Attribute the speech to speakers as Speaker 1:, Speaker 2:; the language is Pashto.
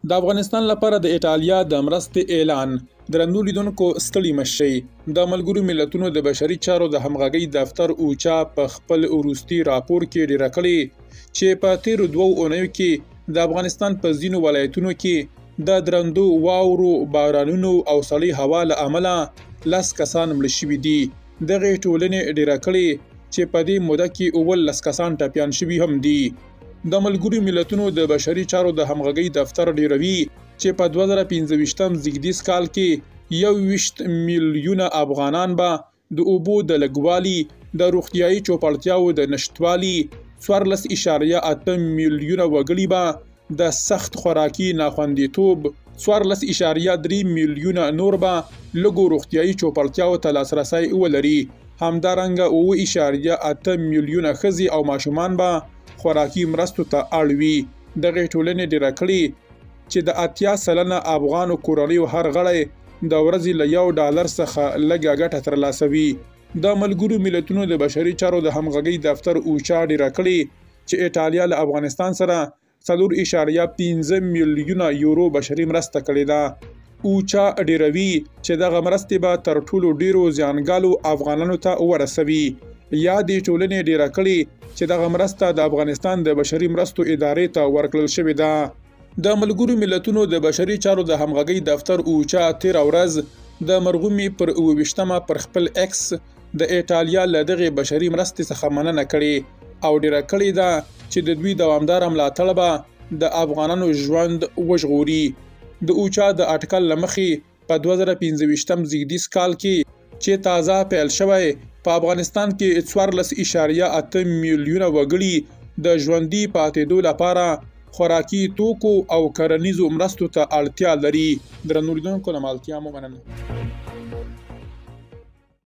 Speaker 1: د افغانستان لپاره د ایټالیا د مرستې اعلان. درنو لیدونکو، ستړي مشي. د ملګرو ملتونو د بشري چارو د همغږۍ دفتر اوچا په خپل وروستي راپور کې ډیره کړې چې په تیرو 2 اونیو کې د افغانستان په ځینو ولایتونو کې د درندو واورو، بارانونو او سړې هوا له امله 10 کسان مړه شوي دي. دغې ټولنې ډیره کړې چې په دې موده کې 17 کسان ټپیان شوي هم دي. د ملګرو ملتونو د بشري چارو د همغږۍ دفتر ډیروي چې په 2025 زیږدیز کال کې 21 میلیونه افغانان به د اوبو د لږوالي، د روغتیایي چوپړتیاوو د نشتوالي، 14.8 میلیونه وګړي به د سخت خوراکي ناخوندیتوب، 14.3 میلیونه نور به لږو روغتیایي چوپړتیاوو ته لاسرسی ولري. همدارنګه 7.8 میلیونه ښځې او ماشومان به خوراکي مرستو ته اړ وي. دغې ټولنې ډیره کړې چې د 80% افغانو کورنیو هر غړی د ورځې له $1 څخه لږه ګټه ترلاسوي. د ملګرو ملتونو د بشري چارو د همغږۍ دفتر اوچا ډیره کړې چې ایټالیا له افغانستان سره 4.5 میلیونه یورو بشري مرسته کړې ده. اوچا ډیروي چې دغه مرستې به تر ټولو ډیرو زیانګالو افغانانو ته ورسوي. یادې ټولنې ډیره کړې چې دغه مرسته د افغانستان د بشري مرستو ادارې ته ورکړل شوې ده. د ملګرو ملتونو د بشري چارو د همغږۍ دفتر اوچا تیره ورځ د مرغومې پر 27مه پر خپل ایکس د ایټالیا له دغې بشري مرستې څخه مننه کړې او ډیره کړې ده چې د دوی دوامداره ملاتړ به د افغانانو ژوند وژغوري. د اوچا د اټکل له مخې په 2025 زیږدیز کال کې چې تازه پیل شوی، په افغانستان کې 14.8 میلیونه وګړي د ژوندي پاتېدو لپاره خوراکي توکو او کرنیزو مرستو ته اړتیا لري. درنو لیدونکو، له مالتیا مو مننه.